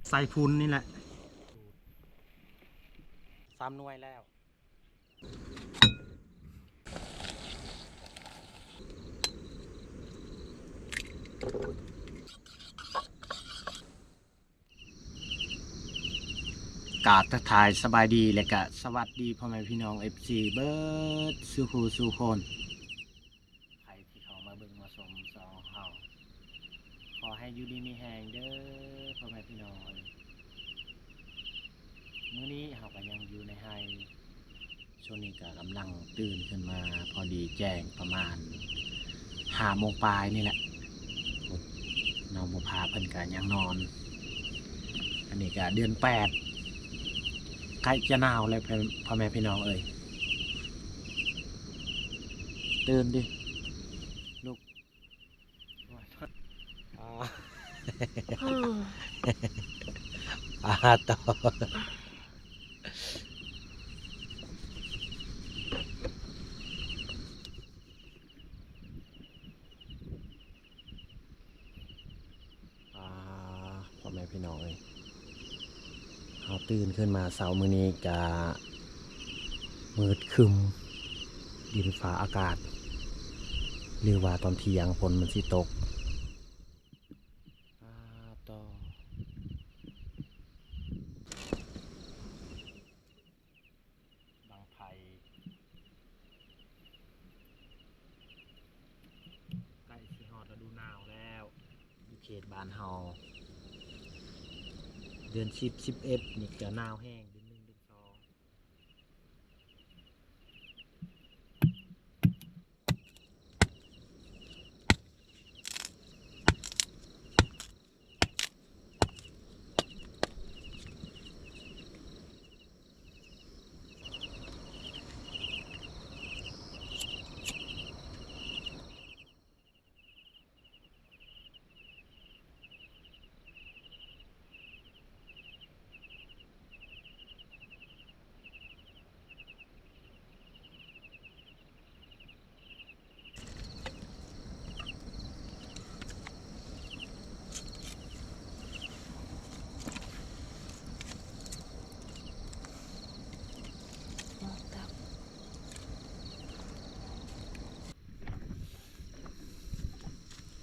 ໃສ່ຝຸ່ນນີ້ແຫຼະ ສາມໜ່ວຍແລ້ວ. ກາບທັກທາຍສະບາຍດີ ແລະກະສະຫວັດດີພໍ່ແມ່ພີ່ນ້ອງ ເອັຟຊີ ເບິດສູ່ຜູ້ສູ່ຄົນ ໃຜທີ່ເຂົ້າມາເບິ່ງມາຊົມຊ່ອງເຮົາ ຂໍໃຫ້ຢູ່ດີມີແຮງເດີພໍ່ແມ່ພີ່ນ້ອງເອີຍ. ມື້ນີ້ເຮົາກະຍັງຢູ່ໃນໄຮ່ ຊ່ວງນີ້ກະກຳລັງຕື່ນຂຶ້ນມາ ພໍດີແຈ້ງປະມານຫ້າໂມງປາຍນີ້ແຫຼະ. ນ້ອງບຸບພາເພິ່ນກະຍັງນອນ. ອັນນີ້ກະເດືອນແປດ ໃກ້ຈະໜາວແລ້ວ ພໍ່ແມ່ພີ່ນ້ອງເອີຍ. ຕື່ນຕິລູກ. ປາໂຕ ອ່າ ພໍ່ແມ່ພີ່ນ້ອງເອີຍ ເຮົາຕື່ນຂຶ້ນມາເຊົ້າມື້ນີ້ກະມືດຄຶ້ມ ດິນຟ້າອາກາດ ຫຼືວ່າຕອນທ່ຽງຝົນມັນຊິຕົກ. ອ່າ ຕໍ່ ບັ້ງໄຟ ໃກ້ຊິຮອດລະດູໜາວແລ້ວ. ຢູ່ເຂດບ້ານເຮົາ ເດືອນສິບ ສິບເອັດ ນີ້ຈະໜາວແຮງ ເດືອນໜຶ່ງ ເດືອນສອງ.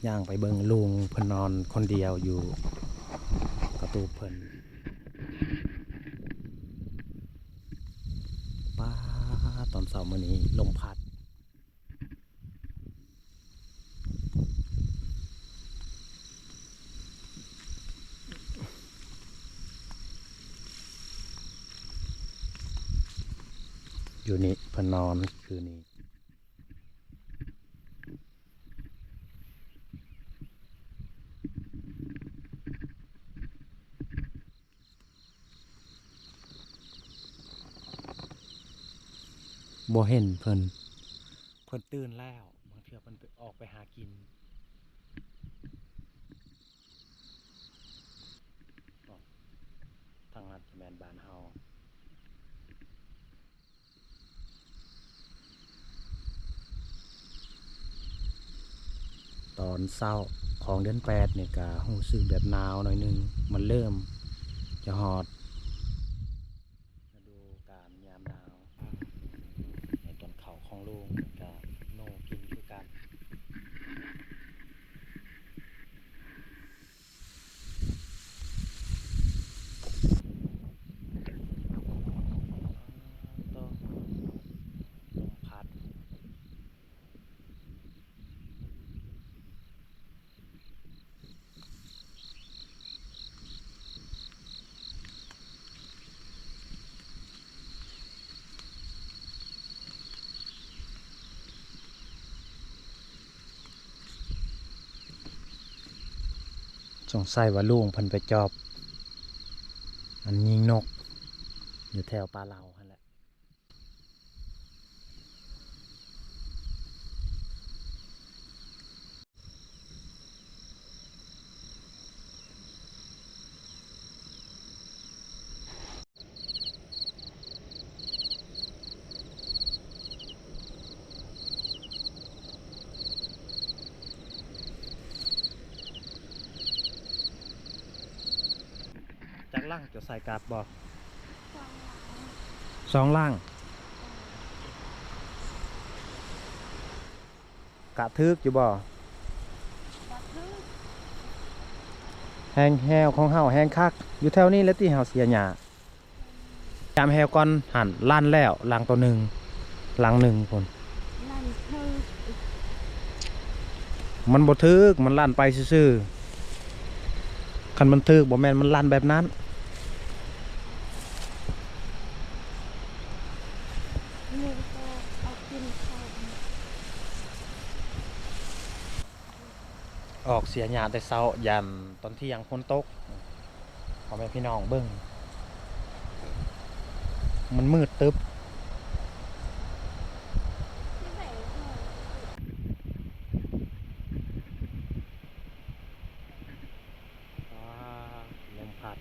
ຍ່າງໄປເບິ່ງລຸງເພິ່ນນອນຄົນດຽວຢູ່ກະຕູບເພິ່ນ. ປ້າ ຕອນເຊົ້າມື້ນີ້ລົມພັດ. ຢູ່ນີ້ເພິ່ນນອນຄືນນີ້. ບໍ່ເຫັນເພິ່ນ ເພິ່ນຕື່ນແລ້ວ ບາງເທື່ອເພິ່ນໄປ ອອກໄປຫາກິນ. ທາງນັ້ນຈະແມ່ນບ້ານເຮົາ. ຕອນເຊົ້າຂອງເດືອນແປດນີ້ກະຮູ້ສຶກແບບໜາວໜ້ອຍໜຶ່ງ ມັນເລີ່ມຈະຮອດລະດູການຍາມໜາວ. ໃນຕອນເຂົ້າຂອງລຸງກະໂນກິນຄືກັນ. ສົງໄສວ່າລຸງເພິ່ນໄປຈອບອັນຍິງນົກຢູ່ແຖວປ່າເຫຼົ່າຫັ້ນແຫຼະ. ເ ຈັກຫຼັງເຈົ້າໃສ່ກັບບໍ່? ສອງຫຼັງ ສອງຫຼັງ. ກະຖືກຢູ່ບໍ່? ກະຖືກ. ແຮງແຮວຂອງເຮົາແຮງຄັກ ຢູ່ແຖວນີ້ແຫຼະຕິເຮົາເສຍຫຍ້າ. ຍາມແຮວກ່ອນຫັ້ນ ລັນແລ້ວຫຼັງໂຕໜຶ່ງ ຫຼັງໜຶ່ງພຸ້ນ. ລັນຖືກ ມັນບໍ່ຖືກ ມັນລັນໄປຊື່ໆ. ຄັນມັນຖືກ ບໍ່ແມ່ນມັນລັນແບບນັ້ນ. ອອກເສຍຫຍ້າແຕ່ເຊົ້າ ຢ້ານຕອນທ່ຽງຝົນຕົກ. ພໍ່ແມ່ພີ່ນ້ອງເບິ່ງ ມັນມືດຕຶບ. ວ້າ ລົມພັດ.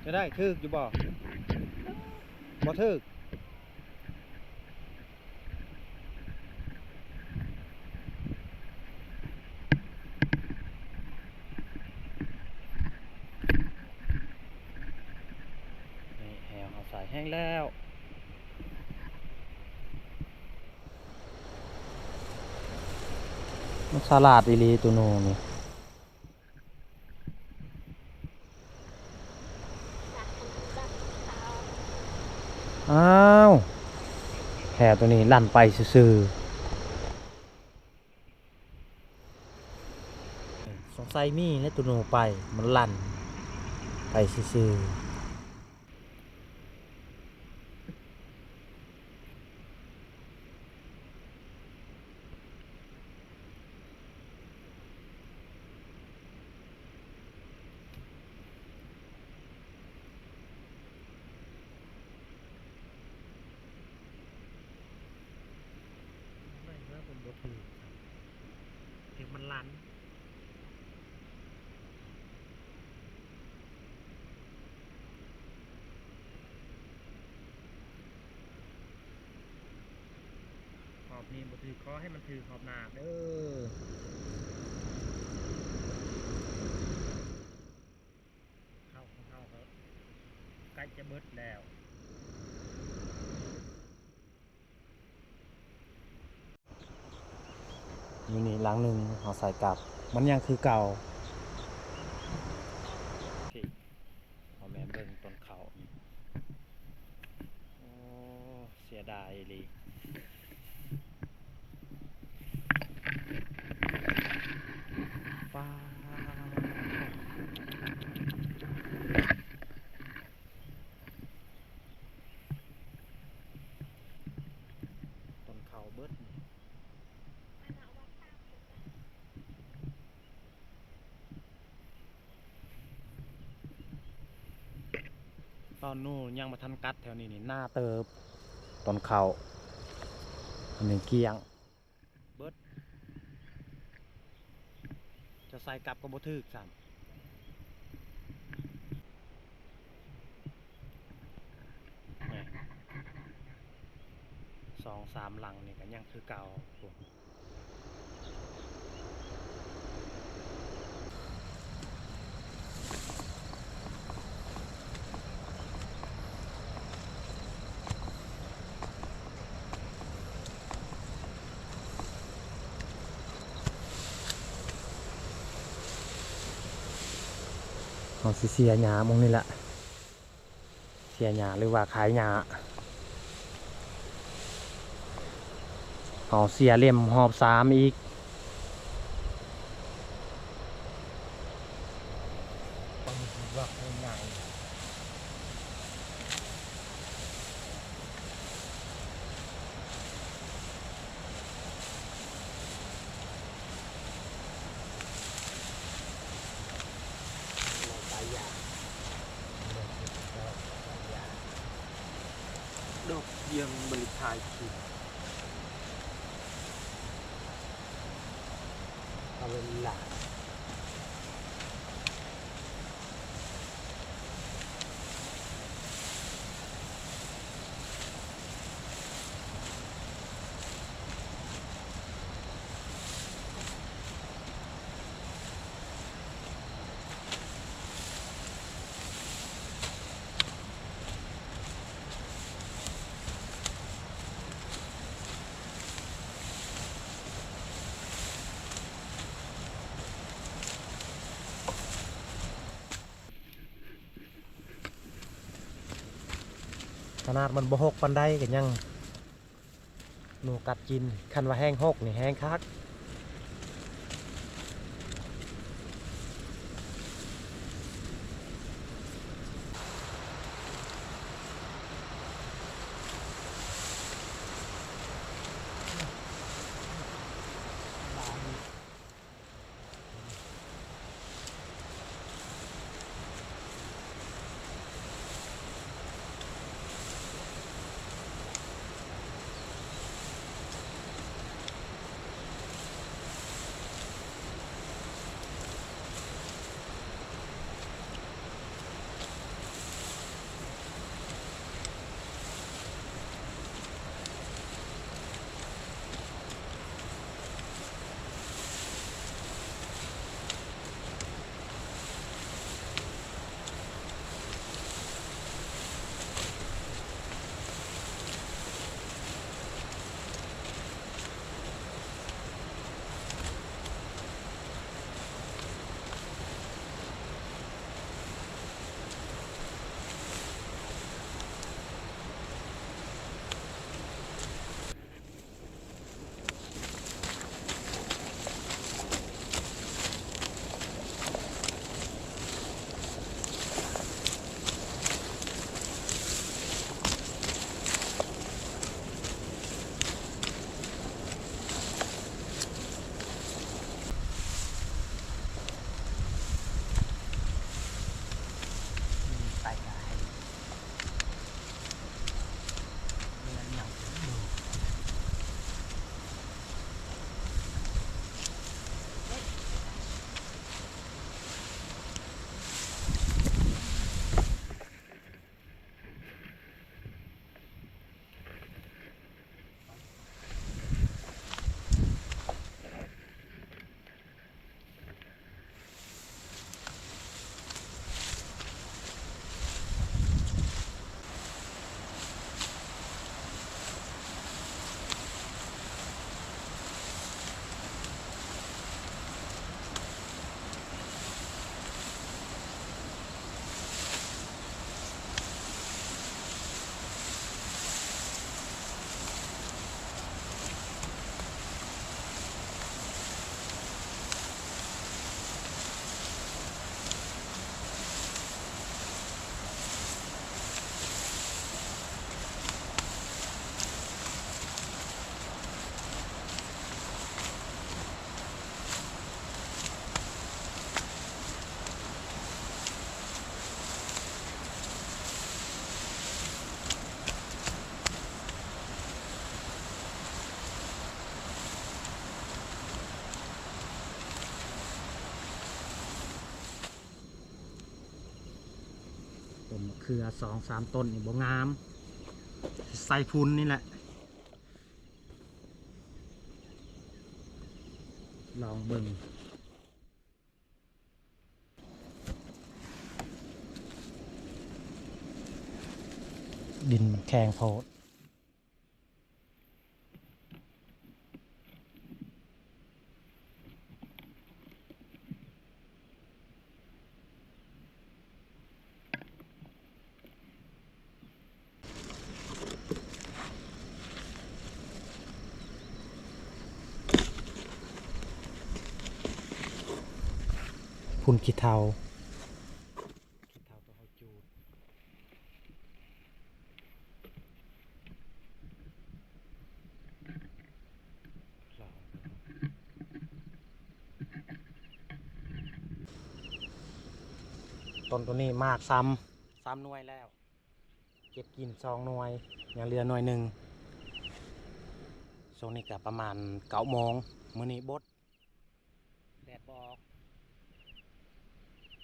ຈະໄດ້ຖືກຢູ່ບໍ່? ບໍ່ຖືກ. ນີ້ແຮວເຮົາໃສ່ແຮງແລ້ວ. ມັນສະຫຼາດອີ່ຫຼີໂຕໂນນີ້. ອ້າວ ແຮໂຕນີ້ລັນໄປຊື່ໆ. ສົງໄສມີແຫຼະໂຕໂນໄປ ມັນລັນໄປຊື່ໆ. ໄລ່ມາເພິ່ນບໍ່ຖືກ ຖືກມັນລັນ. ຮອບນີ້ບໍ່ຖືກ ຂໍໃຫ້ມັນຖືກຮອບໜ້າເດີ. ເຂົ້າຂອງເຮົາກໍໃກ້ຈະເບິດແລ້ວ. ຢູ່ນີ້ຫຼັງໜຶ່ງເຮົາໃສ່ກັບ ມັນຍັງຄືເກົ່າ. ເຮົາແມ່ນເບິ່ງຕົ້ນເຂົ້ານີ້ ໂອ້ ເສຍດາຍອີ່ຫຼີ. ປາດ ຕົ້ນເຂົ້າເບິດນີ້. ຕອນໜູຍັງບໍ່ທັນກັດແຖວນີ້ນີ້ ໜາເຕີບ ຕອນເຂົ້າ ອັນນີ້ກ້ຽງເບິດ. ຈະໃສ່ກັບກໍບໍ່ຖືກຊ້ຳ. ນີ້ ສອງສາມຫຼັງນີ້ກໍຍັງຄືເກົ່າ. ເຮົາຊິເສຍຫຍ້າໝ່ອງນີ້ລະ. ເສຍຫຍ້າ ຫຼືວ່າຂາຍຫຍ້າ. ເຮົາເສຍເຫຼັ້ມຮອບສາມອີກ. ດອກຢຽງບໍລິຂາຍກິນ ກາເວລາ. ຂະໜາດມັນບໍ່ຮົກປານໃດກໍຍັງໜູກັດກິນ, ຄັນວ່າແຮງຮົກນີ້ແຮງຄັກ. ຕົ້ນມະເຂືອສອງສາມຕົ້ນນີ້ບໍ່ງາມ, ໃສ່ຝຸ່ນນີ້ແຫຼະ. ລອງເບິ່ງ. ດິນມັນແຂງໂພດ. ຝຸ່ນຂີ້ເຖົາ ຂີ້ເຖົາໂຕເຮົາຈູດ. ຕົ້ນໂຕນີ້ໝາກຊ້ຳ ສາມໜ່ວຍແລ້ວ, ເກັບກິນສອງໜ່ວຍ ຍັງເຫຼືອໜ່ວຍໜຶ່ງ. ຊ່ວງນີ້ກະປະມານເກົ້າໂມງ ມື້ນີ້ບົດ. ແດດບໍ່ອອກ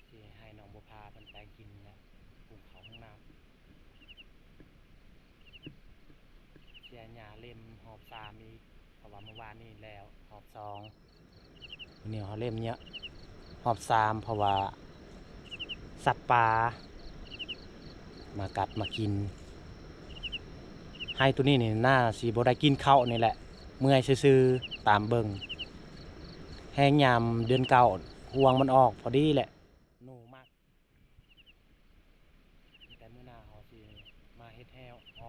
ຊິໃຫ້ນ້ອງບົວພາເພິ່ນໄປກິນແຫຼະ ຫຸງເຂົ້າຫຸງນ້ຳ. ເສຍຫຍ້າເລັມຮອບສາມອີກ ເພາະວ່າມື້ວານນີ້ແລ້ວຮອບສອງ. ມື້ນີ້ເຮົາເລັມເຍາະຮອບສາມ ເພາະວ່າສັດປ່າມາກັດມາກິນ. ໄຮ່ໂຕນີ້ນີ້ໜ້າຊິບໍ່ໄດ້ກິນເຂົ້ານີ້ແຫຼະ ເມື່ອຍຊື່ໆ ຕາມເບິ່ງ. ແຮງຍາມເດືອນເກົ້າ ຮວງມັນອອກພໍດີແຫຼະ ໜູມັກ. ແຕ່ມື້ໜ້າເຮົາຊິມາເຮັດແຮ້ວ ເຮົາ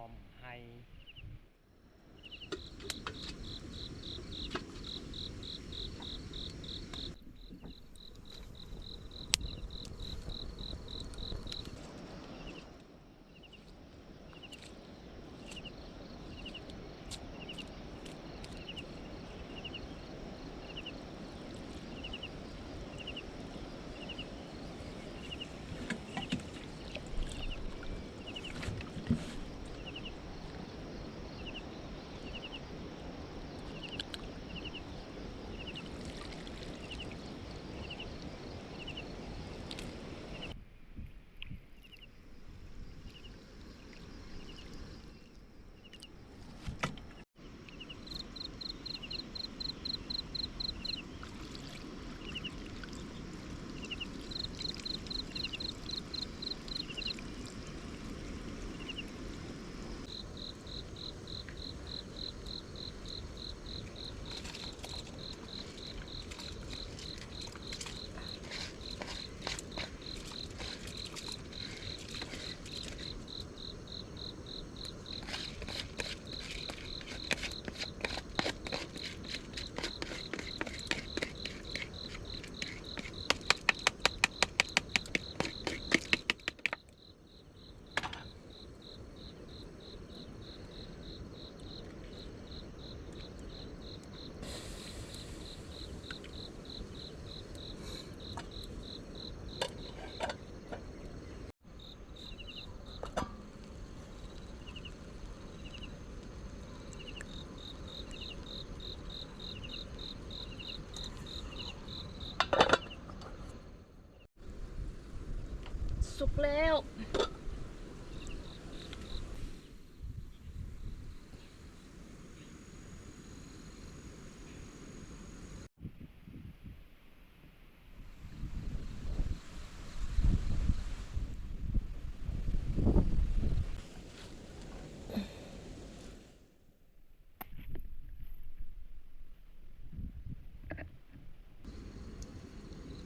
ສຸກແລ້ວ.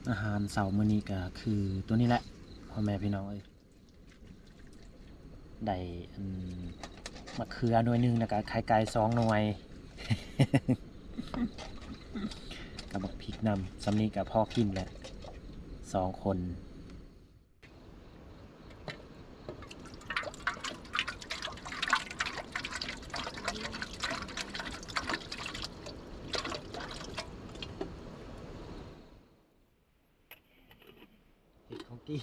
ອາຫານເຊົ້າມື້ນີ້ກໍຄືຕົວນີ້ແຫຼະ ພໍ່ແມ່ພີ່ນ້ອງເອີຍ. ໄດ້ອັນ ໝາກເຂືອໜ່ວຍໜຶ່ງ ແລ້ວກໍໄຂ່ໄກ່ສອງໜ່ວຍ ກັບໝາກພິກນຳ. ສ່ຳນີ້ກໍພໍກິນແຫຼະ ສອງຄົນ. ເຮັດຂອງກິນ.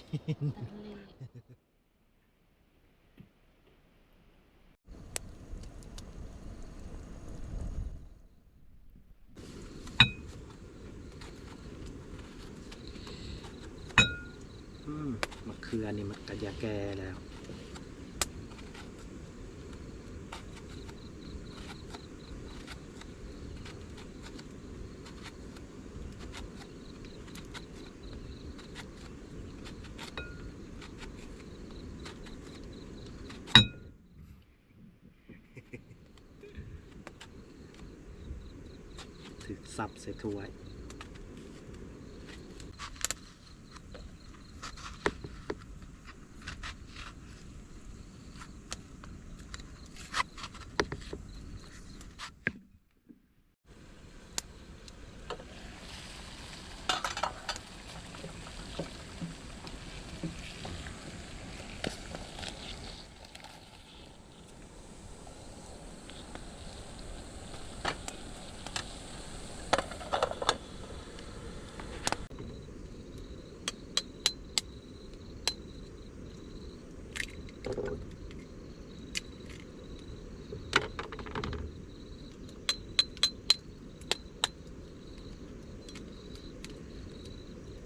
ອືມ ໝາກເຂືອນີ້ມັນກະຢາກແກ່ແລ້ວ. ຖືກສັບໃສ່ຖ້ວຍ.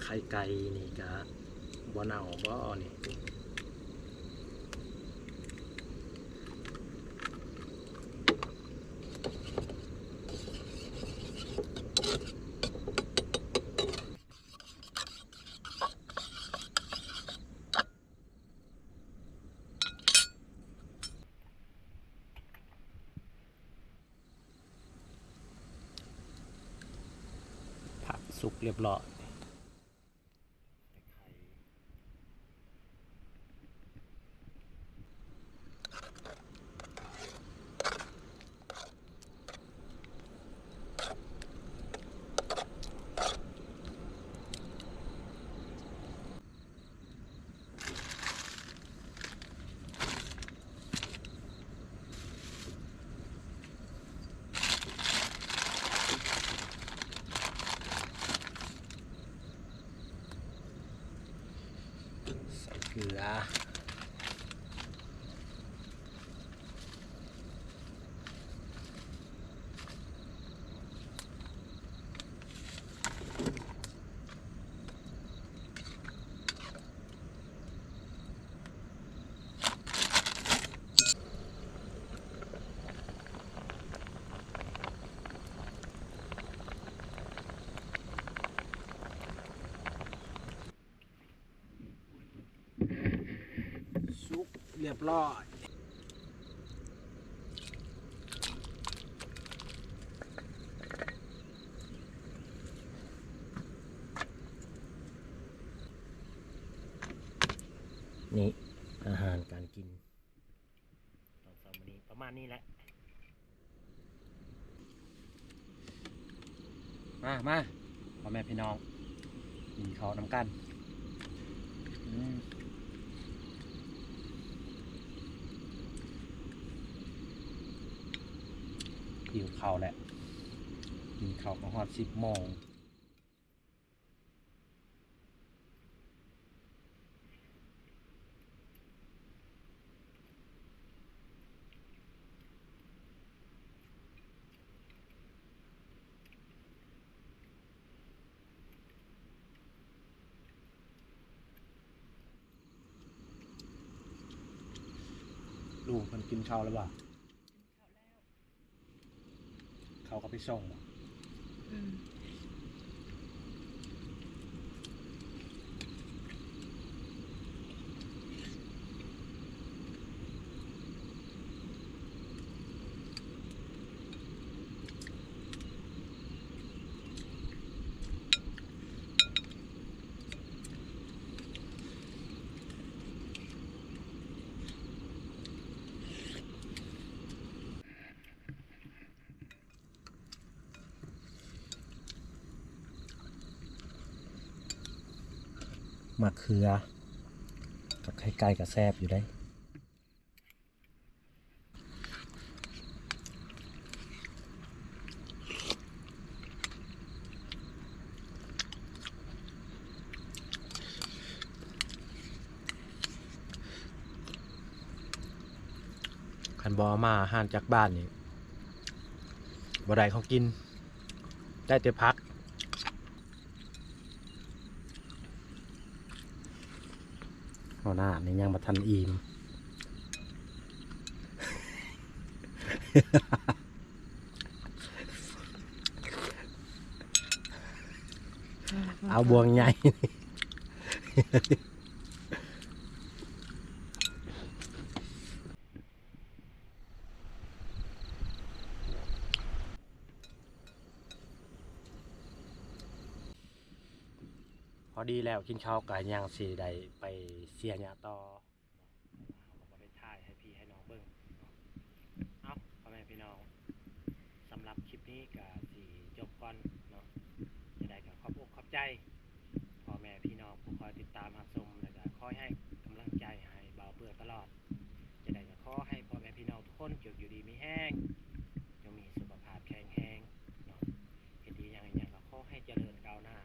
ໄຂ່ໄກ່ນີ້ກະບໍ່ເນົ່າບໍ່ນີ້? ຜັກສຸກລຽບລ້ອຍ. ໃສ່ເກືອ. ສຸກລຽບລ້ອຍ. ນີ້ອາຫານການກິນຕອນເຊົ້າມື້ນີ້ປະມານນີ້ແຫຼະ. ມາ ມາ ພໍ່ແມ່ພີ່ນ້ອງ ກິນເຂົ້ານຳກັນ. ອືມ ຫິວເຂົ້າແຫຼະ ກິນເຂົ້າກໍຮອດສິບໂມງ. ສຸກ ເພິ່ນກິນເຂົ້າແລ້ວບໍ່? ເຂົ້າກໍໄປສົ່ງບໍ່? ອືມ. ໝາກເຂືອກັບໄຂ່ໄກ່ກໍແຊບຢູ່ເດ້. ຄັນບໍ່ເອົາມາ ອາຫານຈາກບ້ານນີ້ ບໍ່ໄດ້ຂອງກິນ ໄດ້ແຕ່ຜັກ. ຫົວໜ້ານີ້ຍັງບໍ່ທັນອີ່ມ. ເອົາບ່ວງໃຫຍ່. ພໍດີແລ້ວ ກິນເຂົ້າກໍຍັງຊິໄດ້ໄປເສຍຫຍ້າຕໍ່. ເຮົາກໍບໍ່ໄດ້ຖ່າຍໃຫ້ພີ່ໃຫ້ນ້ອງເບິ່ງເນາະ. ເອົ້າ ພໍ່ແມ່ພີ່ນ້ອງ ສຳລັບຄລິບນີ້ກໍຊິຈົບກ່ອນເນາະ. ຈັ່ງໃດກໍຂອບອົກຂອບໃຈພໍ່ແມ່ພີ່ນ້ອງຜູ້ຄອຍຕິດຕາມຮັບຊົມ ແລ້ວກໍຄອຍໃຫ້ກຳລັງໃຈໃຫ້ບ່າວເປືອກຕະຫຼອດ. ຈັ່ງໃດກໍຂໍໃຫ້ພໍ່ແມ່ພີ່ນ້ອງທຸກຄົນຈົ່ງຢູ່ດີມີແຮງ, ຈົ່ງມີສຸຂະພາບແຂງແຮງເນາະ. ເຮັດອີ່ຫຍັງອີ່ຫຍັງກໍຂໍໃຫ້ຈະເລີນກ້າວໜ້າ,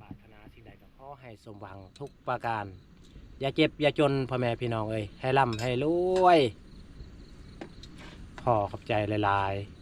ປາດຖະໜາສິ່ງໃດກໍຂໍໃຫ້ສົມຫວັງທຸກປະການ. ຢ່າເຈັບຢ່າຈົນ ພໍ່ແມ່ພີ່ນ້ອງເອີຍ, ໃຫ້ລ່ຳໃຫ້ລວຍ. ຂໍຂອບໃຈຫຼາຍໆ.